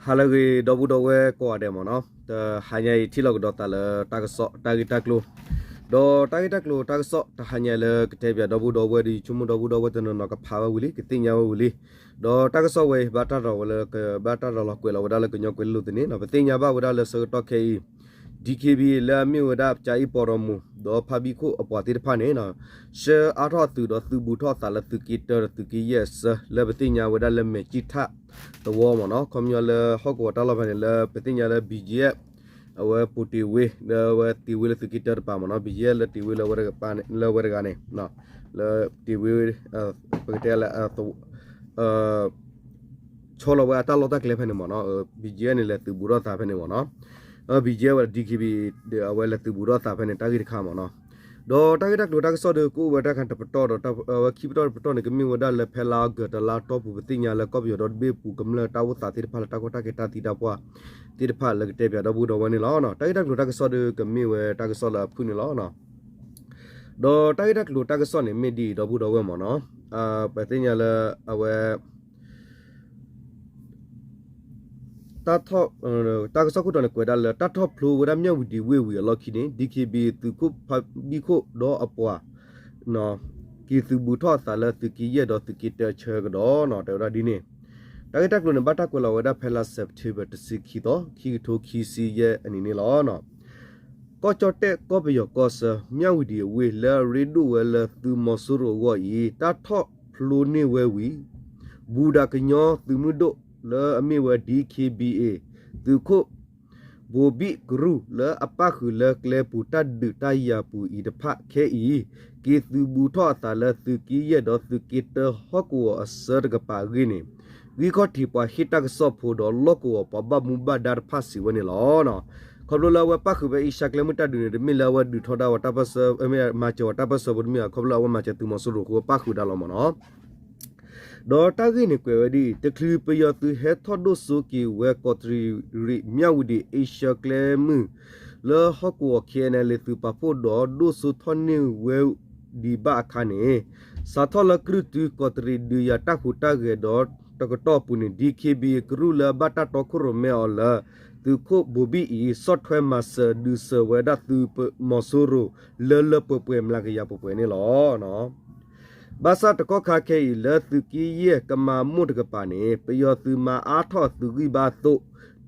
ဟါလၢအဂ့ၤ ဒီပုၢ်ဒီဝဲၢ်ကိးဂၤဒဲးမ့ၢ်နီၤ, တဟါညါအံၤထံၣ်လိာ်ကဒီးသးလၢတၢ်ကစီၣ်တၢ်ဂ့ၢ်တၢ်ကျိၤ, ဒီးတၢ်ဂ့ၢ်တၢ်ကျိၤတၢ်ကစီၣ်တဟါညါလၢကတဲပၠးဒီပုၢ်ဒီဝဲၢ်ဒီး ယဆိကမိၣ်ဒီပုၢ်ဒီဝဲၢ်တနီၤနီၤကဖးဝဲဝံၤလံ ကသ့ၣ်ညါဝဲဝံၤလံ, ဒီးတၢ်ကစီၣ်ဝဲအံၤ ဘၣ်တၢ်ဒီးဝဲလၢ ဘၣ်တၢ်ဒီးလီၤကွဲးလီၤဝဲဒၣ်လၢကညီကွဲၤလ့လိၤသန့ၣ်နီၤ, ပသ့ၣ်ညါဘၣ်ဝဲဒၣ်လၢဆၢကတီၢ်ခဲအံၤ DKBA လၢအမ့ၢ်ဝဲဒၣ်ပၠၤအ့ၣ်ပီၢ်ဒီးမိၢ် ဒီးဖါဘံၣ်ခိၣ်အပှၤသ့ၣ်တဖၣ်န့ၣ် ဆှၢအါထီၣ်အသုးဒီးသုးဘူးထီၣ်အသးလၢသုးက့တၢဒီးသုးက့ယဲၢ်အဆၢ လၢပသ့ၣ်ညါဝဲဒၣ်လၢမဲာ်ကံၣ်ထၣ်သဝီမ့ၢ်နီၤ, ခီပညီလၢဟီၣ်ကဝီၤတၢ်လီၢ်ဖဲန့ၣ် လၢပသ့ၣ်ညါလၢ BGF အဝဲပိာ်တ့ၢ်ဝ့ လၢအဝဲတ့ၢ်ဝ့လၢသုးက့တၢတပၤမ့ၢ်နီၤ, BGF လၢတ့ၢ်ဝ့လၢဝဲတဂၤန့ၣ် လၢတ့ၢ်ဝ့ ပကတဲလၢ ဆီလီၤဝဲအတၢ်လီၢ်တၢ်ကျဲဖဲန့ၣ်မ့ၢ်နီၤ, BGF န့ၣ် လဲၤသုးဘူးထီၣ်သးဖဲန့ၣ်မ့ၢ်နီၤ, BGF ဝဲ DKBA အဝဲလဲၤသုးဘူးထီၣ်သးဖဲန့ၣ် တၢ်ဂ့ၢ်တခါမ့ၢ်နီၤ, ဒီးတၢ်ဂ့ၢ်တၢ်ကျိၤတၢ်ကစီၣ်ဒီး ကအိၣ်ဝဲတၢ်ခါတပတီၢ်ဒီး အဝဲခံပတီၢ်တပတီၢ်န့ၣ် ကမ့ၢ်ဝဲဒၣ်လၢဖဲလါအီကူးတလါတီၢ်ပူၤ ပသ့ၣ်ညါလၢကီၢ်ပယီၤဒီတဘ့ၣ်အပူၤ ကမျၢၢ်တၢ်အိၣ်သးသ့ၣ်တဖၣ်လၢတၢ်ကီတၢ်ခဲတၢ်သံတၢ်ပှၢ်သ့ၣ်တဖၣ်လၢကတဲပၠးဒီပုၢ်ဒီဝဲၢ်န့ၣ်လီၤ. တၢ်ဂ့ၢ်တၢ်ကျိၤတၢ်ကစီၣ်ဒီး ကမ့ၢ်ဝဲတၢ်ကစီၣ်လၢအဖုၣ်န့ၣ်လီၤ. ဒီးတၢ်ဂ့ၢ်တၢ်ကျိၤတၢ်ကစီၣ်န့ၣ် မ့ၢ်ဒ်အံၤ ဒီပုၢ်ဒီဝဲၢ်မ့ၢ်နီၤ, ပသ့ၣ်ညါလၢ အဝဲ တၢ်ကစီၣ်ခိၣ်တီန့ၣ် ကွဲးဒၣ်လၢ တၢ်ထီၣ်ဖျိဝဲဒၣ်မၠၣ်ဝံၤဒံးဝ့ၢ်ဝံၤအလီၢ်ခံန့ၣ် DKBA သုးခိၣ်ဖါဘံၣ်ခိၣ်ဒီးအပှၤ က့ၤသုးဘူးထီၣ်အသးလၢသုးက့ယဲၢ်ဒီးသုးက့တၢအဆၢကဒီးနီၤ တဲဝဲဒၣ်ဒ်န့ၣ်, တၢ်ဂ့ၢ်တၢ်ကျိၤန့ၣ် ဘၣ်တၢ်ကွဲးလီၤဝဲဒၣ်ဖဲလါစဲးပထ့ဘၢၣ် တဆံခံသီ ခံကထိခံဆံယဲၢ်အနံၤန့ၣ်လီၤ. ကီၢ်ကၠီၣ်တဲၣ်ကီၢ်ပယီၤကီၢ်ဆၢ မၠၣ်ဝံၤဒံးအဝ့ၢ် လၢအရ့ဒိၣ်ဝဲလၢသုးမီၤစိရိၤအဂီၢ်အံၤ တၢ်ထီၣ်ဖျိန့ၢ်ဝဲဝံၤ ဘူးဒးကညီသုးမုၢ်ဒိၣ်လၢအမ့ၢ်ဝဲ DKBA သုးခိၣ် ဘိၤဘံၣ်ကရူၢ် လၢအပၣ်ဃုာ်လၢကျဲပူၤတၢ်ဒုးတၢ်ယၤပူၤအံၤတဖၣ်ခဲအံၤ က့ၤသုးဘူးထီၣ်အသးလၢသုးက့ယဲၢ်ဒီးသုးက့တၢဟီၣ်ကဝီၤအဆၢတကပၤအဂ့ၢ်န့ၣ် ဂံၢ်ခီၣ်ထံးပှၤဟ့ၣ်တၢ်ကစီၣ်ဖိဒီးလီၢ်ကဝီၤပှၤဘၣ်မူဘၣ်ဒါတဖၣ်စံးဝဲန့ၣ်လီၤ. ခီဖျိလၢအဝဲပၣ်ဃုာ်ဖဲအ့ရှါကျဲမုၢ်တၢ်ဒုးန့ၣ် တမ့ၢ်လၢအဝဲဒုးထီဒါဝဲတၢ်ပၢၢ်ဆၢ မ့ၢ်မၤစၢၤဝဲတၢ်ပၢၢ်ဆၢဖိတမ့ၢ်ဘၣ်, ခီဖျိလၢအဝဲမၤစၢၤသုးမီၤစိရိၤအဃိပၣ်ဃုာ်ဒၣ်လီၤမ့ၢ်နီၤ. ဒီးတၢ်ဂ့ၢ်န့ၣ်ကွဲးဝဲဒ်အံၤ, တချုးပယီၤသုးဟဲထီၣ်ဒိၣ်စိက့ၤဝဲကီးတရံးရံး မၠၣ်ဝံၤဒံး အ့ရှၢကျဲမုၢ် လၢဟီၣ်ကဝီၤ KNLA သုးပာ်ဖှိၣ်ဒီးဒိၣ်စိထီၣ်န့ၢ်ဝဲဒံးဘၣ်အခါန့ၣ်, စးထီၣ်လၢကြုၢ်တုကီးတရံးဒုးယၤတၢ်ဟူးတၢ်ဂဲၤဒီးတကတီၢ်အပူၤန့ၣ် DKBA ကရူၢ်လၢအဘၣ်တၢ်တီခိၣ်ရိၣ်မဲအီၤလၢ သုးခိၣ်ဘိၤဘံၣ်အံၤ ဆီၣ်ထွဲမၤစၢၤဒုးစၢၤဝဲဒၣ်သုးမီၤစိရိၤ လၢလၢပှဲၤပှဲၤ မျးကယၤပှဲၤပှဲၤန့ၣ်လီၤ. ဘၣ်ဆၣ်တကီၢ်ခါခဲအံၤ လၢသုးက့ယဲၢ်ကမၤမိၢ်တကပၤန့ၣ် ပယီၤသုးမၤအါထီၣ်အသုးဂံၢ်ဘါအသိး,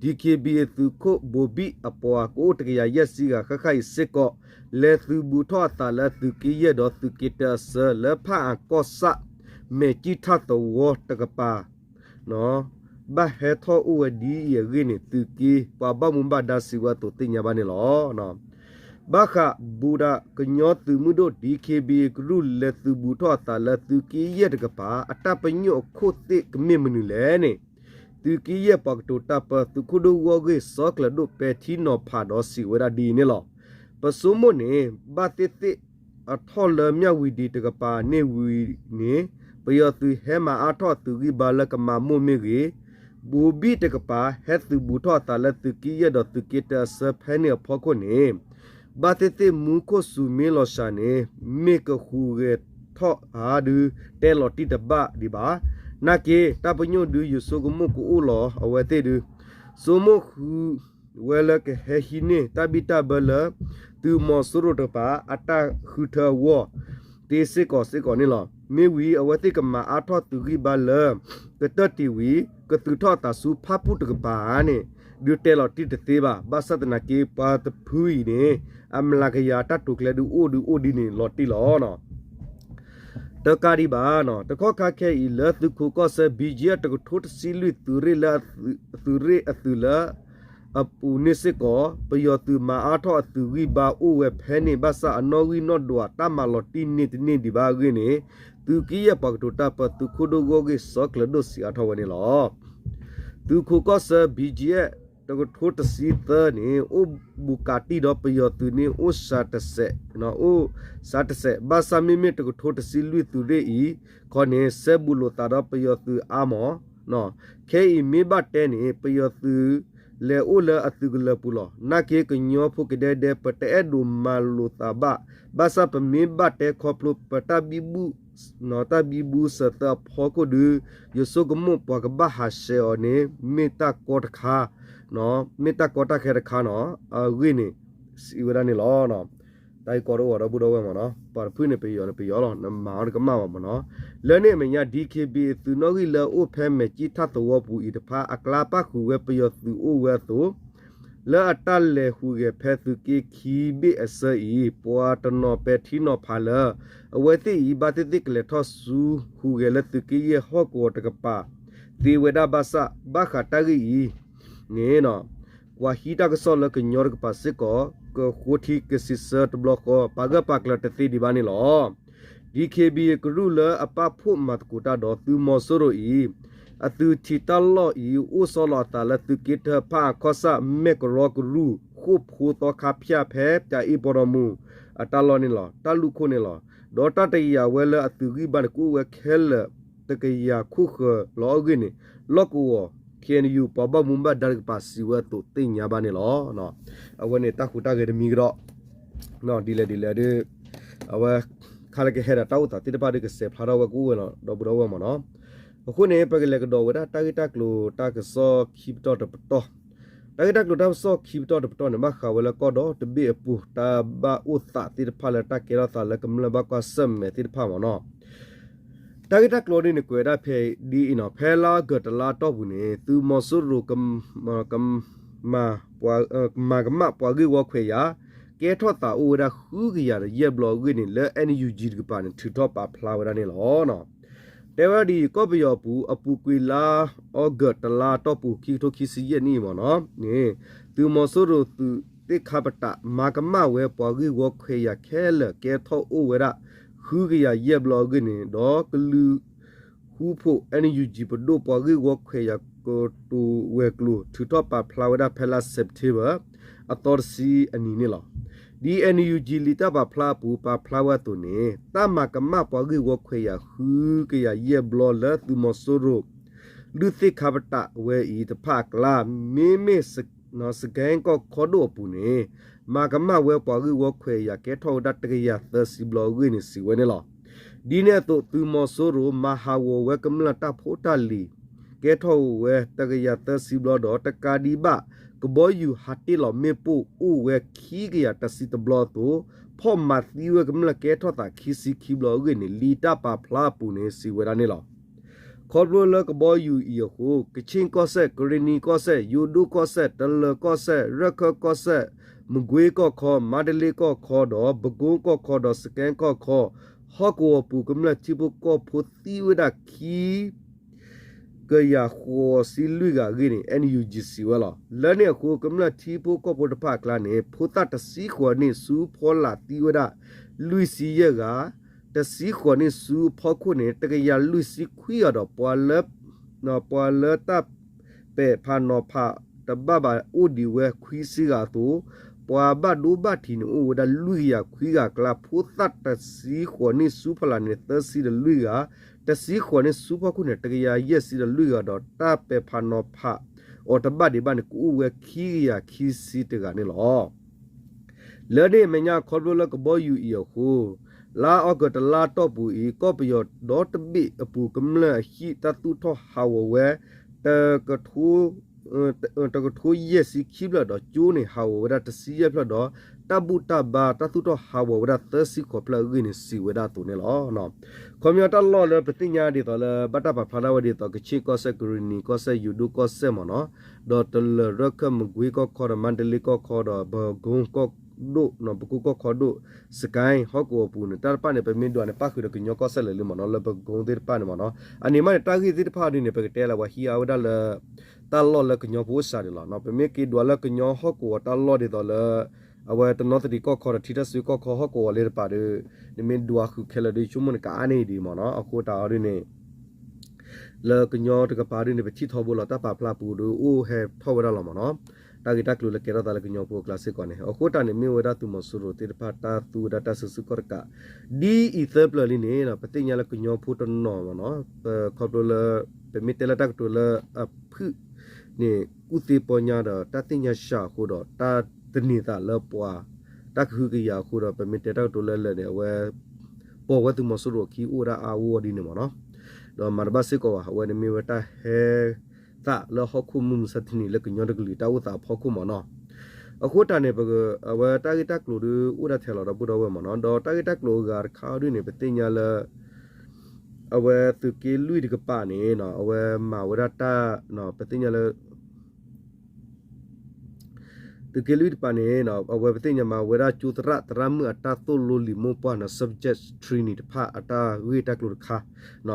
DKBA သုးခိၣ်ဘိၤဘံၣ်အပှၤကအိၣ်တကယၤယဲၢ်ဆံဂၤ ဃၣ်ဃၣ်အံၤစ့ၢ်ကီး လဲၤသုးဘူးထီၣ်အသးလၢသုးက့ယဲၢ်ဒီးသုးက့တၢအဆၢ လၢဖၣ်အၣ်ကီၢ်ဆၣ် မဲာ်ကံၢ်ထၣ်သဝီတကပၤ ဘၣ်ဟဲထီၣ်အိၣ်ဝဲဒ်အံၤအဂ့ၢ်န့ၣ် သုးက့ပှၤဘၣ်မူဘၣ်ဒါစံးဝဲအသိးသ့ၣ်ညါဘၣ်န့ၣ်လီၤ. ဘၣ်ဃးဘူးဒးကညီသုးမုၢ်ဒိၣ် DKBA ကရူၢ်လဲၤသုးဘူးထီၣ်အသးလၢသုးက့ယဲၢ်တကပၤ အတၢ်ပညိၣ်အခိၣ်သ့ၣ်ကမ့ၢ်မနုၤလဲၣ်န့ၣ်, သုးက့ယဲၢ်ပှၤကတိၤတၢ်ပၢ သုးခိၣ်ဒိၣ်ဂီၢ်ဂ့ၢ်စီၤကျၢၤဒိၣ် ပဲာ်ထံနီၤဖးဒီးစံးဝဲဒၣ်ဒ်အံၤန့ၣ်လီၤ. ပဆိကမိၣ်န့ၣ် ဘၣ်သ့ၣ်သ့ၣ်အထီၣ်လၢမၠၣ်ဝံၤဒံးတကပၤန့ၣ်ဝံၤန့ၣ် ပယီၤသုးဟဲမၤအါထီၣ်အသုးဂံၢ်ဘါလၢကမၤမိၢ်မ့ၢ်ဂ့ၤ, ဘိၤဘံၣ်တကပၤ ဟဲသုးဘူးထီၣ်အသးလၢသုးက့ယဲၢ်ဒီးသုးက့တၢအဆၢဖဲန့ၣ်အဖီခိၣ်န့ၣ်, ဘၣ်သ့ၣ်သ့ၣ်မူခိၣ်စူၤမ့ၢ်လီၤစှၤန့ၣ် မ့ၢ်ကဟူးဂဲၤထီၣ်ဧါဒုး တဲလီၤတံၢ်တဘၣ်ဒံးဘၣ်. နာ်က့ တၢ်ပညိၣ်ဒုးယဆိကမိၣ်ကအိၣ်လီၤအဝဲသ့ၣ်ဒုး ဆိကမိၣ်ဃုာ်ဝဲလၢကဟဲဟံးန့ၢ်တၢ်ဘံၣ်တၢ်ဘၢလၢ သုးမီၤစိရိၤတကပၤ အတၢ်ဃုထၢအဂီၢ် သ့စ့ၢ်ကီးစ့ၢ်ကီးန့ၣ်လီၤ. မ့ၢ်ဝံၤအဝဲသ့ၣ်ကမၤအါထီၣ်သုးဂံၢ်ဘါလၢ ကတၢၢ်တ့ၢ်ဝံၤ ကသုးထီၣ်အသးဆူဖၣ်ပူၣ်တကပၤန့ၣ် ဒုးတဲလီၤတံၢ်တသ့ဘၣ်. ဘၣ်ဆၣ်သနာ်က့ ပှၤတဖုအံၤန့ၣ် အမျးကယၤတၢ်တိာ်ကျဲဒုးအိၣ်ဒုးအိၣ်ဒ်န့ၣ်လီၤတံၢ်လီၤ. တကးဒံးဘၣ် တကီၢ်ခါခဲအံၤ လၢသုးခိးကီၢ်ဆၢ ဘံၣ်ကၠံအၣ် တကထိတဆံလွံၢ်သုးရ့ၣ်လၢ သုးရ့ၣ်အသုးလၢ အပူၤန့ၣ်စ့ၢ်ကီး ပယီၤသုးမၤအါထီၣ်အသုးဂံၢ်ဘါအိၣ်ဝဲဖဲန့ၣ် ဘၣ်ဆၣ်အနီၣ်ဂံၢ်နီၣ်ဒွးတၢ်မၤလီၤတံၢ်န့ၢ်တန့ၢ်ဒံးဘၣ်အဂ့ၢ်န့ၣ် သုးက့ယဲၢ်ပှၤကတိၤတၢ်ပၢ သုးခိၣ်ဒိၣ်ဂီၢ်ဂ့ၢ်စီၤကျၢၤဒိၣ်စံးအါထီၣ်ဝဲန့ၣ်လီၤ. သုးခိးကီၢ်ဆၢ ဘံၣ်ကၠံအၣ် တကထိတဆံသၢန့ၣ် အိၣ်ဘူးကးတံၢ်ဒီးပယီၤသုးန့ၣ် အိၣ်စှၤတစဲး, အိၣ်စှၤတစဲး, ဘၣ်ဆၣ်မ့မ့ၢ်တကထိတဆံလွံၢ်သုးရ့ၣ်အံၤခီန့ၣ် စဲဘူးလိာ်သးဒီးပယီၤသုးအါမး, ခဲအံၤမ့ၢ်ဘၣ်တဲန့ၣ် ပယီၤသုးလဲၤအိၣ်လၢအသုးကလၢၤပူၤလီၤ. နာ်က့ကညီဖိကဒဲကဒဲ ပတအဲၣ်ဒိးမၤလိာ်သးဘၣ်, ဘၣ်ဆၣ်ပမ့ၢ်ဘၣ်တဲခီဖျိပတၢ်ဘံဘူၣ် တၢ်ဘံဘူစၢၤသၢအဖီခိၣ်ဒုး ယဆိကမိၣ်ပှၤကဘၣ်ဟးဆှဲးအီၤန့ၣ် မ့ၢ်တၢ်ကီတခါ, မ့ၢ်တၢ်ကီတၢ်ခဲတခါနီၤ အဂ့ၢ်န့ၣ် စံးဝဲဒၣ်န့ၣ်လီၤ. တၢ်ဂ့ၢ်ကီတအိၣ်ဒီပုၢ်ဒီဝဲၢ်မ့ၢ်နီၤ ပှၤတဖုန့ၣ်ပယီၤန့ၣ်ပယီၤလီၤ နမၤအီၤတကမၣ်ဘၣ်မ့ၢ်နီၤ. လၢန့ၣ်အမဲာ်ညါ DKBA သုးနီၣ်ဂံၢ်လၢအအိၣ်ဖဲမဲာ်ကၠံထၣ်သဝီပူၤအံၤတဖၣ် အကျါပၣ်ဃုာ်ဝဲပယီၤသုးအိၣ်ဝဲအသိး လၢအတၢ်လဲၤဟူးဂဲၤဖဲသုးက့ခံဘ့ၣ်အဆၢအံၤ ပှၤတနီၤပဲာ်ထံနီၤဖးလၢ အဝဲသ့ၣ်အံၤ ဘၣ်သ့ၣ်သ့ၣ်ကလဲၤထီၣ်ဆူဟူးဂဲၤလၢသုးက့ယဲၢ်ဟီၣ်ကဝီၤတကပၤသ့ဝဲဒၣ်ဘၣ်ဆၣ် ဘၣ်ဃးတၢ်ဂ့ၢ်အံၤန့ၣ် ကွၢ်ဟံးတၢ်ကစီၣ်လၢကညီတကပၤစ့ၢ်ကီး ကဃိထံကစံးဆၢတဘျီဃီ ပာ်ဂၢၢ်ပာ်ကျၢၤတသ့ဒံးဘၣ်န့ၣ်လီၤ. DKBA ကရူၢ်လၢအပာ်ဖှိၣ်မၤသကိးတၢ်ဒီးသုးမီၤစိရိၤအံၤ အသုးထံးတၢ်လီၢ်အံၤ အိၣ်ဆီလီၤအသးလၢသုးက့တၢ်ဖၣ်အခီၣ်ဆၣ် မဲၢ်ကရီကရူၢ် ဃိၣ်ဖိသီခါဖၠၣ်ဖဲ တၢ်အ့ၣ်ပီၢ်ဒီမူး အတၢ်လီၢ်န့ၣ်လီၤ. တၢ်လူၢ်ခိၣ်န့ၣ်လီၤ. ဒီးတၢ်တယာ်ဝဲလၢအသုးဂံၢ်ဘါန့ၣ် ကအိၣ်ဝဲခဲလၢာ် တကယၤခိၣ်ဃၢၤလီၤအဂ့ၢ်န့ၣ် လီၢ်ကဝီၤ KNU ပှၤဘၣ်မူဘၣ်ဒါတကပၤစံးဝဲအသိးသ့ၣ်ညါဘၣ်န့ၣ်လီၤ. အဝဲန့ၣ်တၢ်ဟူးတၢ်ဂဲၤတမံၤကဒီး ဒ်လဲၣ်ဒ်လဲၣ်ဒီး အဝဲ ခါလၢကဟဲဒီးတၢ်အိၣ်သးသ့ၣ်တဖၣ်ဒီးကစဲးဖျါထီၣ်ဝဲကအိၣ်ဝဲလီၤ ဒီပုၢ်ဒီဝဲၢ်မ့ၢ်နီၤ. အဃိန့ၣ် ပကလဲၤကဒီးဝဲဒၣ်တၢ်ဂ့ၢ်တၢ်ကျိၤတၢ်ကစီၣ်ခံပတီၢ်တပတီၢ်, တၢ်ဂ့ၢ်တၢ်ကျိၤတၢ်ကစီၣ်ခံပတီၢ်တပတီၢ်န့ၣ် ဘၣ်ဃးဝဲလၢကီၢ်ဒီတဘ့ၣ်အပူၤ တၢ်ဘၣ်အိၣ်သးသ့ၣ်တဖၣ်လၢတၢ်ကဲထီၣ်သးလၢကမျၢၢ်ဘၣ်ကွၢ်ဆၢၣ်မဲာ်သ့ၣ်တဖၣ်မ့ၢ်နီၤ. တၢ်ဂ့ၢ်တၢ်ကျိၤဒ်န့ၣ် ကွဲးဒၣ်ဖဲဒ်အံၤနီၤ, ဖဲလါအီကူးတလါအတီၢ်ပူၤန့ၣ် သုးမီၤစိရိၤ မၤကမၣ်ပှၤဂ့ၢ်ဝီခွဲးယာ် ကဲထီၣ်သးအိၣ်ဝဲဒၣ်ဃုကယၤဒီးယဲၢ်ဘျီအဂ့ၢ်န့ၣ် လၢ NUG တကပၤန့ၣ် ထုးထီၣ်ပာ်ဖျါဝဲဒၣ်န့ၣ်လီၤ. တဲဝဲဒၣ်ဒ်အံၤ ကီၢ်ပယီၤအပူၤ အပူၤကွံာ်လါအီကူးတလါအတီၢ်ပူၤ ခံကထိခံဆံယဲၢ်နံၣ်မ့ၢ်နီၤန့ၣ် သုးမီၤစိရိၤသုးသ့ၣ်ခါပတာ် မၤကမၣ်ဝဲပှၤဂ့ၢ်ဝီခွဲးယာ်ခဲလၢာ် ကဲထီၣ်အိၣ်ဝဲဒၣ် ဃုကယၤယဲၢ်ဘျီအဂ့ၢ်န့ၣ် ဒီးကလုာ် ဃူဖိး NUG ပဒိၣ်ပှၤဂ့ၢ်ဝီခွဲးယာ်ကတိၤဝဲၤကျိၤ ထုးထီၣ်ပာ်ဖျါဝဲဒၣ်ဖဲလါ September အသီတဆံအနံၤန့ၣ်လီၤ. ဒ် NUG လံာ်တၢ်ပာ်ဖျါအပူၤ ပာ်ဖျါဝဲအသိးန့ၣ် တၢ်မၤကမၣ်ပှၤဂ့ၢ်ဝီခွဲးယာ်ဃုကယၤယဲၢ်ဘျီလၢသုးမီၤစိရိၤ လုၢ်သ့ၣ်ခါပတာ်ဝဲအံၤတဖၣ်အကျါ မ့မ့ၢ် စကဲကီၢ်ခီဒိၣ်အပူၤန့ၣ် မၤကမၣ်ဝဲပှၤဂ့ၢ်ဝီခွဲးယာ်ကဲထီၣ်ဝဲဒၣ်တကယၤသၢဆံဘျီအဂ့ၢ်န့ၣ် စံးဝဲန့ၣ်လီၤ. ဒ်န့ၣ်အသိး သုးမီၤစိရိၤ မၤဟးဂီၤဝဲကမျၢၢ်တၢ်ဖိတၢ်လံၤ ကဲထီၣ်ဝဲတကယၤသၢဆံဘျီဒီး တကးဒံးဘၣ် ကဘီယူၤဟးတ့ၢ်လီၤမ့ၣ်ပိၢ်အိၣ်ဝဲခံကယၤတဆံတဘျီအသိး ဖီၣ်မၤသံဝဲကမျၢၢ်ကဲထီၣ်သးခံဆံခံဘျီအဂ့ၢ်န့ၣ် လံာ်တၢ်ပာ်ဖျါအပူၤန့ၣ် စံးဝဲဒၣ်န့ၣ်လီၤ. ခီဖျိလၢကဘီယူၤအံၤအဃိ ကခ့ၣ်ကီၢ်စဲၣ်, ကရ့ၣ်နံၤကီၢ်စဲၣ်, ယိၤဒိၣ်ကီၢ်စဲၣ်, တလၢၤကီၢ်စဲၣ်, ရၢၢ်ခၢၣ်ကီၢ်စဲၣ်, မကွ့ကီၢ်ခီ, မါတလ့ကီၢ်ခီဒီး ပကိကီၢ်ခီဒီး စကဲကီၢ်ခီ ဟီၣ်ကဝီၤပူၤကမျၢၢ်ထံဖိကီၢ်ဖိသံဝဲဒၣ်ခံ ကယၤဃိးဆံလွံၢ်ဂၤအဂ့ၢ်န့ၣ် NUG စံးဝဲလီၤ. လၢန့ၣ်အဃိ ကမျၢၢ်ထံဖိကီၢ်ဖိတဖၣ်အကျါန့ၣ် ဖိသၣ်တဆံဃိးနံၣ်ဆူဖီလာ်သံဝဲဒၣ် လွံၢ်ဆံယဲၢ်ဂၤ, တဆံဃိးနံၣ်ဆူအဖီခိၣ်န့ၣ် တကယၤလွံၢ်ဆံခွံဂၤဒီး ပှၤလၢ ပှၤလၢတၢ်ပဲာ်ဖးနီၤဖးတဘၣ်ဘၣ်အိၣ်ဒံးဝဲခွံဆံဂၤအသိး, ပှၤဘၣ်ဒိဘၣ်ထံးန့ၣ်အိၣ်ဝဲဒၣ်လွံၢ်ကယၤခွံဂၤအကျါ ဖိသၣ်တဆံဃိးနံၣ်ဆူဖီလာ်န့ၣ် သၢဆံဒီးလွံၢ်ဂၤ, တဆံဃိးနံၣ်ဆူဖီခိၣ်န့ၣ် တကယၤယဲၢ်ဆံဒီးလွံၢ်ဂၤဒီး တၢ်ပဲာ်ဖးနီၤဖးအီၤတဘၣ်ဒံးဘၣ်န့ၣ် ကအိၣ်ဝဲခံကယၤခံဆံတဂၤန့ၣ်လီၤ. လၢန့ၣ်အမဲာ်ညါ ခီဖျိလၢကဘီယူၤအံၤအဃိ လါအီကူးတလါတီၢ်ပူၤအံၤ ကီၢ်ပယီၤဒီတဘ့ၣ်အပူၤကမျၢၢ်အဟံၣ်တၢ်သူၣ်ထီၣ်ဟးဂီၤဝဲ တကထိယဲၢ်ဆံခံဖျၢၣ်ဒီး ကၠိန့ၣ်ဟးဂီၤဝဲဒၣ်တဆံယဲၢ်ဖျၢၣ်ဒီး တၢ်ဘူၣ်တၢ်ဘါတၢ်သူၣ်ထီၣ်ဟးဂီၤဝဲဒၣ်သၢဆံဃိးဖျၢၣ်အဂ့ၢ်န့ၣ် စံးဝဲဒၣ်အသိးန့ၣ်လီၤ. ခီပညီတၢ်လီၢ်လၢပသ့ၣ်ညါဒ်သိးလၢ ဘၣ်တၢ်ပာ်ဖျါထီၣ်ဝဲဒ်သိး ကခ့ၣ်ကီၢ်စဲၣ်, ကရ့ၣ်နံၤကီၢ်စဲၣ်, ယိၤဒိၣ်ကီၢ်စဲၣ်မ့ၢ်နီၤ, ဒီးတလၢၤ, ရၢၢ်ခၢၣ်, မကွ့ကီၢ်ခီဒီး မါတလ့ကီၢ်ခီဒီး ပကိကီၢ်ဒိၣ်, ပကိကီၢ်ခီဒိၣ်, စကဲဟီၣ်ကဝီၤပူၤန့ၣ် တၢ်တဖၣ်န့ၣ် ပမ့ၢ်ဒွးန့ၣ် ပၣ်ဃုာ်ဒီးကညီကီၢ်စဲၣ်လၢာ်လံမ့ၢ်နီၤ, လၢပကိသ့ၣ်တဖၣ်န့ၣ်မ့ၢ်နီၤ. အန့ၣ်မးန့ၣ် တၢ်ဂ့ၢ်သ့ၣ်တဖၣ်ဒ်န့ၣ် ပကတဲလၢပှၤဟံးအါဝဲဒၣ်လၢ တၢ်လီၢ်လၢကညီဖိစှၤဒံးလီၤ. ပမ့ၢ်က့ၤဒွးလၢကညီဟီၣ်ကဝီၤတၢ်လီၢ်ဒ်သိးလၢ အဝဲတနီသရံၣ်ကီၢ်ခီဒီး ထံထၣ်စူကီၢ်ခီဟီၣ်ကဝီၤလၢတပၤဒီး နမ့ၢ်ဒွးဃုာ်ခဲလၢာ်ဒီး ဆိကမိၣ်န့ၣ်ကအါန့ၢ်ဒံးမ့ၢ်နီၤ. အဃိတၢ်အီၤဒ်န့ၣ် လၢကညီတကပၤဒ်န့ၣ် ပထံၣ်ထီဘိလီၤ တၢ်ပာ်ဖျါပူၤဒီးအိၣ်ဟဲထီၣ်ဝဲဒၣ်လီၤမ့ၢ်နီၤ. တၢ်ဂ့ၢ်တၢ်ကျိၤလၢကဲထီၣ်သးလၢကညီဖိအကျါစ့ၢ်ကီးန့ၣ် အဃိတၢ်န့ၣ်မ့ၢ်ဝဲဒၣ်သုးမီၤစိရိၤသ့ၣ်တဖၣ် တၢ်သူဝဲဒၣ်တၢ်စုဆူၣ်ခီၣ်တကး ဒ်အံၤသၢပျၢၤလံန့ၣ် ပသ့ၣ်ညါလၢကညီဖိတနီၤမ့ၢ်နီၤ ခီဖျိလၢ ပမ့ၢ်တဲလၢတၢ်ကတိၤလၢအဖုၣ်န့ၣ် ကူၣ်သ့ပီညါဒီး တၢ်သ့ၣ်ညါစှၤအဃိဒီး တၢ်သန့ၤသးလၢပှၤ တၢ်ကဟုကယာ်အဃိဒီး ပမ့ၢ်တဲတၢ်ကတိၤလၢလၢာ်န့ၣ် အဝဲ အဝဲသုးမီၤစိရိၤအခံအိၣ်ဝဲဒၣ်အါအါဂီၢ်ဂီၢ်ဒ်န့ၣ်မ့ၢ်နီၤ, ဒီးမၤတဘၣ်စ့ၢ်ကီးဘၣ်, အဝဲန့ၣ်မ့ၢ်ဝဲတၢ်ဟဲသးလၢဟီၣ်ခိၣ်မုၢ်မဆါတနံၤလၢကညီတကလုာ်တၢ်အိၣ်သးအဖီခိၣ်မ့ၢ်နီၤ. အဃိတၢ်န့ၣ် အဝဲတၢ်ဂ့ၢ်တၢ်ကျိၤဒုးအိၣ်ဒၣ်ထဲလီၤ ဒီပုၢ်ဒီဝဲၢ်မ့ၢ်နီၤ, ဒီးတၢ်ဂ့ၢ်တၢ်ကျိၤအဂၤတခါအီၤဒ်န့ၣ် ပသ့ၣ်ညါလၢ အဝဲသုးက့လွံၢ်တကပၤန့ၣ် အဝဲမၤဝဲဒၣ်တၢ် ပသ့ၣ်ညါလၢ သုးက့လွံၢ်တကပၤန့ၣ် အဝဲပသ့ၣ်ညါမးဝဲဒၣ်ကၠိသရၣ်သရၣ်မုၣ်အတၢ်သိၣ်လိလံာ်မိၢ်ပှၢ်နီၤ subject training တဖၣ်အတၢ်ဂ့ၢ်တၢ်ကျိၤတခါ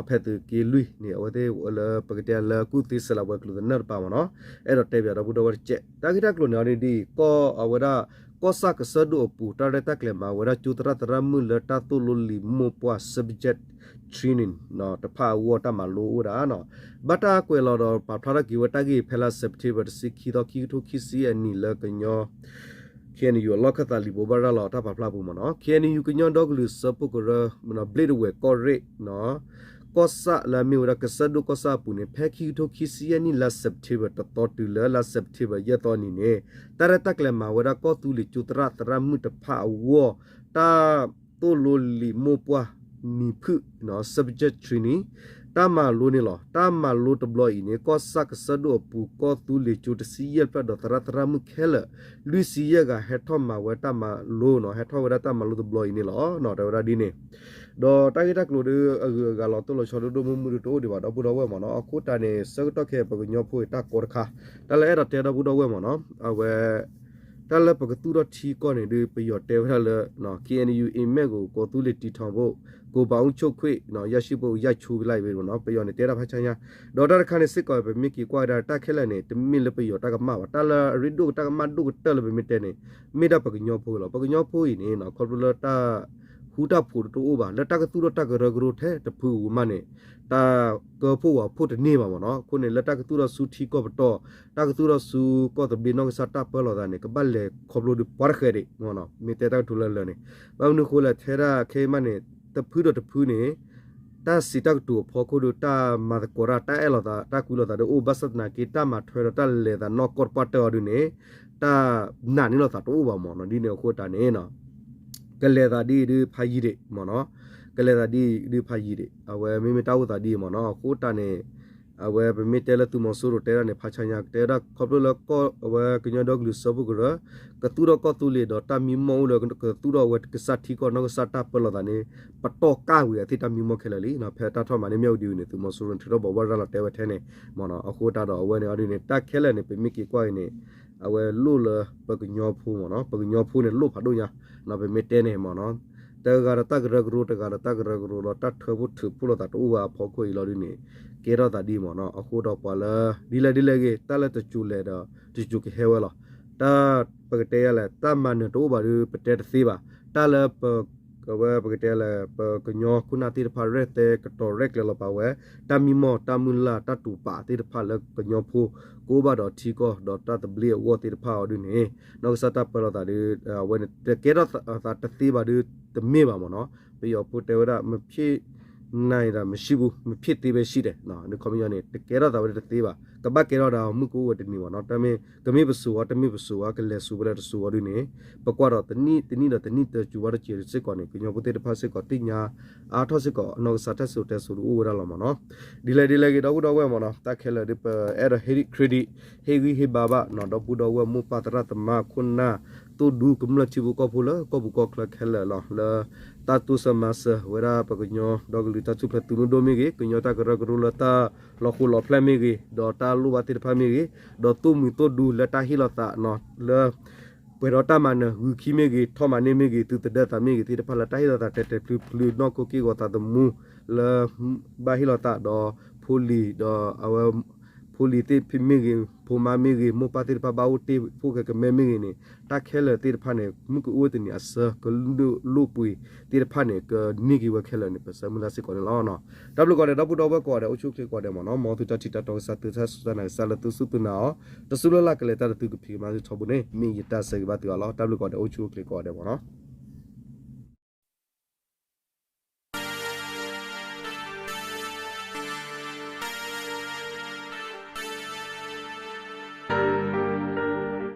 ဖဲသုးက့လွံၢ်န့ၣ် အဝဲသ့ၣ်လၢပကတဲလၢကူၣ်သ့စဲးလီၤပှဲၤကျိၤသနၢၣ်တပၤမ့ၢ်နီၤ, အဲၣ်ဒိးတဲပၠးဒီပုၢ်ဒီဝဲၢ်တကဲး တၢ်ဂ့ၢ်တၢ်ကျိၤန့ၣ်အီၤဒ်အံၤ ကီၢ်အဝဲဒၣ် ကီၢ်ဆၣ်ကစၢၢ်ဒိၣ်အပူၤ တၢ်ရဲၣ်တၢ်ကျဲၤမၤဝဲဒၣ်ကၠိသရၣ်သရၣ်မုၣ်လၢတၢ်သိၣ်လိလံာ်မိၢ်ပှၢ် subject training တဖၣ်အဂီၢ်တၢ်မၤလိအိၣ်ဒၣ်နီၤ, ဘၣ်တၢ်ကွဲးလီၤဒီးပာ်ဖျါထီၣ်က့ၤဝဲတၢ်ဂ့ၢ်ဖဲလါ September တဆံခံသီ ခံကထိခံဆံအနံၣ်လၢကညီ ခ့ၣ်အဲၣ်ယူၣ် အလီၢ်ခၢၣ်သးလံာ်ဘိးဘၣ်ရၤလီၤတၢ်ပာ်ဖျါအပူၤမ့ၢ်နီၤ, ခ့ၣ်အဲၣ်ယူၣ် ကညီဒီကလုာ်စၢဖှိၣ်ကရၢ ဘျ့ၣ်ဒဝဲၢ်ကီၢ်ရ့ၣ် ကီၢ်ဆၣ်လၢအမ့ၢ်ဝဲဒၣ်ကစၢၢ်ဒိၣ်ကီၢ်ဆၣ်အပူၤန့ၣ် ဖဲခံကထိခံဆံယဲၢ်နံၣ်လါ September တသီတုၤလၢလါ September ယဲၢ်သီအနံၤန့ၣ် တၢ်ရဲၣ်တၢ်ကျဲၤမၤဝဲဒၣ်ကီၢ်သူလ့ၤကၠိသရၣ်သရၣ်မုၣ်တဖၣ်အဂီၢ် တၢ်သိၣ်လိလံာ်မိၢ်ပှၢ်နံၤဖုၣ် subject training တၢ်မၤလိန့ၣ်လီၤ. တၢ်မၤလိတဘျီအံၤန့ၣ် ကီၢ်ဆၣ်ကစၢၢ်ဒိၣ်အပူၤ ကီၢ်သူလ့ၤကၠိတဆံယဲၢ်ဖျၢၣ်ဒီးသရၣ်သရၣ်မုၣ်ခဲလၢာ် လွံၢ်ဆံယဲၢ်ဂၤ ဟဲထီၣ်မၤဝဲတၢ်မၤလိနီၤ, ဟဲထီၣ်ဝဲဒၣ်တၢ်မၤလိတဘျီအံၤန့ၣ်လီၤ. တဲဝဲဒၣ်ဒ်န့ၣ် ဒီးတၢ်ဂ့ၢ်တၢ်ကျိၤဒီး အဂုၤအဂၤလီၤတိၢ်လီၤဆီဒိၣ်ဒိၣ်မုၢ်မုၢ်ဒုးတအိၣ်ဒံးဘၣ် ဒီပုၢ်ဒီဝဲၢ်မ့ၢ်နီၤ, အဃိတၢ်န့ၣ် ဆၢကတီၢ်ခဲအံၤပကညီဖိအံၤတၢ်ကီတခါ, တၢ်လၢအဲၣ်ဒိးတဲဒီပုၢ်ဒီဝဲၢ်မ့ၢ်နီၤ, အဝဲ တၢ်လၢပကသူၣ်ထီၣ်ထံကီၢ်န့ၣ်ဒုး ပယီၤတဲဝဲဒၣ်လၢ KNU အံၤမ့ၢ်ဂ့ၤ ကီၢ်သူလ့ၤတံၤထီၣ်ဖိ ကိုယ်ပိုင်အုပ်ချုပ်ခွင့် ရရှိဖို့ ရချိုးလိုက်ပြီ မ့ၢ်နီၤ, ပယီၤန့ၣ်တဲဒၣ်ဖးဆါညါ, ဒီးတၢ်တခါန့ၣ်စ့ၢ်ကီး ပမ့ၢ်က့ၤကွၢ်ဝဲဒၣ်တၢ်ခဲလၢာ်န့ၣ် တမ့ၢ်လၢပယီၤတၢ်ကမၣ်ဘၣ်, တၢ်လၢအရ့ဒိၣ်တၢ်ကမၣ်ဒိၣ်ကတၢၢ်လၢပမ့ၢ်တဲန့ၣ် မ့ၢ်ဒၣ်ပကညီဖိအံၤလီၤ. ပကညီဖိအံၤန့ၣ် ခီဖျိလၢတၢ် ဃူတၢ်ဖိးတအိၣ်ဘၣ်, လၢတၢ်ကသူၣ်ထီၣ်တၢ်ကရၢကရိထဲတဖုအပူၤမးန့ၣ် တၢ်ကၢဖှိၣ်ဝးဖှိၣ်တန့ၢ်ဘၣ်မ့ၢ်နီၤ, အဃိန့ၣ် လၢတၢ်ကသူၣ်ထီၣ်ဆူထံကီၢ်ပတီၢ်, တၢ်ကသူၣ်ထီၣ်ဆူကီၢ်သဘျ့နီၢ်ကစၢ်တၢ်ပၢလီၤသးန့ၣ် ကဘၣ်လဲၤခီဖျိဒုးပှၤတဃဲးဒံးမ့ၢ်နီၤ, မ့ၢ်တဲတၢ်ကတိၤလၢလၢာ်န့ၣ်, ဘၣ်မနုၤဃိလဲၣ် ထဲဒၣ်ခဲအံၤမးန့ၣ် တဖုဒီးတဖုန့ၣ် တၢ်စံးတၢ်ကတိၤအဖီခိၣ်ဒီး တၢ်မၤသကိးတၢ် တၢ်အဲၣ်လိာ်သး တၢ်ကွံလိာ်သးဒီးအိၣ် ဘၣ်ဆၣ်သနာ်က့ တၢ်မၤထွဲဒီးတၢ်လဲၤသးနီၢ်ကီၢ်တပှၢ်တၢၢ်အီၤဒုးန့ၣ် တၢ်နာ်န့ၢ်လိာ်သးတအိၣ်ဘၣ်မ့ၢ်နီၤ, ဒ်န့ၣ်အဃိတၢ်န့ၣ် ကလဲၤသးဒ်အံၤဒုးဖးယံၤဒံးမ့ၢ်နီၤ, ကလဲၤသးဒ်အံၤဒုးဖးယံၤဒံး အဝဲမ့မ့ၢ်တၢ်အိၣ်သးဒ်အံၤမ့ၢ်နီၤ, အဃိတၢ်န့ၣ် အဝဲပမ့ၢ်တဲလၢသုးမီၤစိရိၤတဲဒၣ်န့ၣ် ဖးဆါညါ ကတဲဝဲဒၣ်ခီဖျိလၢကီၢ် အဝဲကညီဒီကလုာ်စၢဖှိၣ်ကရၢ ကသူၣ်ထီၣ်ကီၢ်သူလ့ၤဒီးတၢ်မံမီၢ်အိၣ်လၢကသူၣ်ထီၣ်ဝဲကစၢ်ထံကီၢ်နီၢ်ကစၢ်တၢ်ပၢလီၤသးန့ၣ် ပတီၢ်ကၢ်ဝံၤအသ့ၣ်တၢ်မံမီၢ်ခဲလၢာ်လံ, ဖဲတၢ်ထီၣ်မၤန့ၢ်မၠၣ်ဝတံၤဝံၤန့ၣ် သုးမီၤစိရိၤန့ၣ်ထုးထီၣ်ဘိးဘၣ်ရၤလီၤတဲဝဲထဲန့ၣ်မ့ၢ်နီၤ, အဃိတၢ်ဒီးအဝဲန့ၣ်အီၤဒ်န့ၣ် တၢ်ခဲလၢာ်န့ၣ် ပမ့ၢ်က့ၤကွၢ်အံၤန့ၣ် အဝဲလိၣ်လၢပကညီဖိမ့ၢ်နီၤ, ပကညီဖိန့ၣ်လိၣ်ဖးဒိၣ်ညါ, ပမ့ၢ်တဲန့ၣ်မ့ၢ်နီၤ, တဂၤဒီးတၢ်ကရၢကရိ တဂၤဒီးတၢ်ကရၢကရိလီၤ တၢ်ထၢဖှိၣ်ထုးဖှိၣ်လိာ်သးတအိၣ်ဝဲအဖီခိၣ်အံၤလီၤဒ်န့ၣ် ကဲထီၣ်သးဒ်မ့ၢ်နီၤ, အဃိဒီးပှၤလၢ ဒ်လဲၣ်ဒ်လဲၣ်ဂ့ၤ တၢ်လၢတစိၤလဲၤဒီး တစိၤကဟဲဝဲလီၤ, တၢ်ပကတဲယၤလဲၣ် တၢ်မၤနၢၤတအိၣ်ဘၣ်ဒီး ပတဲတသ့ဘၣ်, တၢ်လၢပ အဝဲပကတဲလၢ ပကညီခိၣ်နၢ်သ့ၣ်တဖၣ်ရဲၣ်သဲကတီၤရဲၣ်ကျဲၤလီၤပာ်ဝဲ, တၢ်မံမီၢ်တၢ်မုၢ်လၢ် တၢ်တူၢ်ပာ်သ့ၣ်တဖၣ်လၢကညီဖိ ကအိၣ်ဘၣ်ဒီးထံကီၢ်ဒီးတၢ်သဘျ့အဂီၢ်သ့ၣ်တဖၣ်အီၤဒ်န့ၣ် နီၢ်ကစၢ်တၢ်ပၢလီၤသးဒီး အဝဲန့ၣ် တကဲထီၣ်သးတသ့ဘၣ်ဒီး တမ့ၢ်ဘၣ်မ့ၢ်နီၤ, ပယီၤဖိတဲဝဲဒၣ် မဖြစ်နိုင်တာမရှိဘူး မဖြစ်သေးပဲရှိတယ် ခီပညီန့ၣ် တကဲထီၣ်သးဝဲတသ့ဘၣ်, ကဘၣ်ကဲထီၣ်ဒၣ်မုၢ်ကအိၣ်ဝဲတနံၤမ့ၢ်နီၤ, တၢ်မ့ၢ် ကမ့ၢ်ပစိာ်အီၤ တမ့ၢ်ပစိာ်အီၤ ကလဲၤစိာ်ဝဲလၢတစိာ်အီၤဒ်န့ၣ် ပကွၢ်ဒီးတနံၣ်တနံၣ်ဒီးတနံၣ်တစူၤဝဲတစဲးစ့ၢ်ကီးန့ၣ် ကညီဖိသ့ၣ်တဖၣ်စ့ၢ်ကီးသ့ၣ်ညါအါထီၣ်စ့ၢ်ကီး နီၢ်ကစၢ်တၢ်စံၣ်စိၤတဲစိၤဒုးအိၣ်ဝဲဒၣ်လီၤမ့ၢ်နီၤ, ဒ်လဲၣ်ဒ်လဲၣ်ဂ့ၤ ဒီပုၢ်ဒီဝဲၢ်မ့ၢ်နီၤ တၢ်ခဲလၢာ်ဒီး ပအဲၣ်ဒိးဟ့ၣ် credit ဟ့ၣ်ဂံၢ်ဟ့ၣ်ဘါဘၣ်နီၤ ဒီပုၢ်ဒီဝဲၢ်မိၢ်ပၢ်သရၣ်သမါခိၣ်နၢ် သိၣ်ဒူကမျၢၢ်ထံဖိကီၢ်ဖိလၢကီၢ်ပူၤကီၢ်ချၢခဲလၢာ်လီၤ လၢတၢ်တိစၢၤမၤစၢၤဝဲဒၣ်ပကညီဒီကလုာ်တၢ်ထူၣ်ဖျဲးသုးမုၢ်ဒိၣ်မ့ၢ်ဂ့ၤ ကညီတၢ်ကရၢကရိလၢတၢ်လီၤဃိးလီၤဖျဲၣ်မ့ၢ်ဂ့ၤ ဒီးတၢ်လိၣ်ဘၣ်သ့ၣ်တဖၣ်မ့ၢ်ဂ့ၤ ဒီးသိၣ်မှံၤသိၣ်ဒူလၢတၢ်ဟ့ၣ်လီၤသးနီၤ လၢ ပှဲၤဒီးတၢ်မၤနၢၤ ဂုာ်ခံမ့ၢ်ဂ့ၤ ထီၣ်မၤန့ၢ်မ့ၢ်ဂ့ၤ သုးသဒၢသးမ့ၢ်ဂ့ၤသ့ၣ်တဖၣ်လၢတၢ်ဟ့ၣ်လီၤသးတဲာ်တဲာ်ဖျုးဖျုး နီၢ်ခိက့ၢ်ဂီၤသးသမူ လၢ ဘၣ်ဟ့ၣ်လီၤသးဒီး ဖိလံၤဒီးအဝဲ ဖိလံၤသ့ၣ်မ့ၢ်ဂ့ၤ ဖိမါမ့ၢ်ဂ့ၤ မိၢ်ပၢ်သ့ၣ်တဖၣ်ဘၣ်အိၣ်တ့ၢ်ဖိၣ်ဃဲကမဲမ့ၢ်ဂ့ၤန့ၣ် တၢ်ခဲလၢာ်သ့ၣ်တဖၣ်န့ၣ် မုၢ်ကအိၣ်တနံၤအဆၢ ကလိၣ်လိၣ်ပှ့ၤသ့ၣ်တဖၣ်န့ၣ် ကန့ၢ်က့ၤဝဲခဲလၢာ်န့ၣ် ပဆၢမုၢ်လၢ်စ့ၢ်ကီးန့ၣ်လီၤ. တၢ်ဘျုးကိးဂၤဒဲး ဒီပုၢ်ဒီဝဲၢ်ကိးဂၤဒဲး အိၣ်ဆူၣ်အိၣ်ချ့ကိးဂၤဒဲးမ့ၢ်နီၤ မ်သုတၢ်ထံၣ်တၢ်တီကစၢ် သုတၢ်စူၢ်တၢ်နာ်ကစၢ်လၢသုစူၢ်သုနာ်အီၤ တစူၢ်လၢ်လၢ်ကလဲၤတၢ်လၢသုကဖံးကမၤသုထီဘိန့ၣ် မ့ၢ်ယတၢ်ဆၢဂ့ၤဘၣ်သုအီၤလီၤ. တၢ်ဘျုးကိးဂၤဒဲး အိၣ်ဆူၣ်အိၣ်ချ့ကိးဂၤဒဲးမ့ၢ်နီၤ.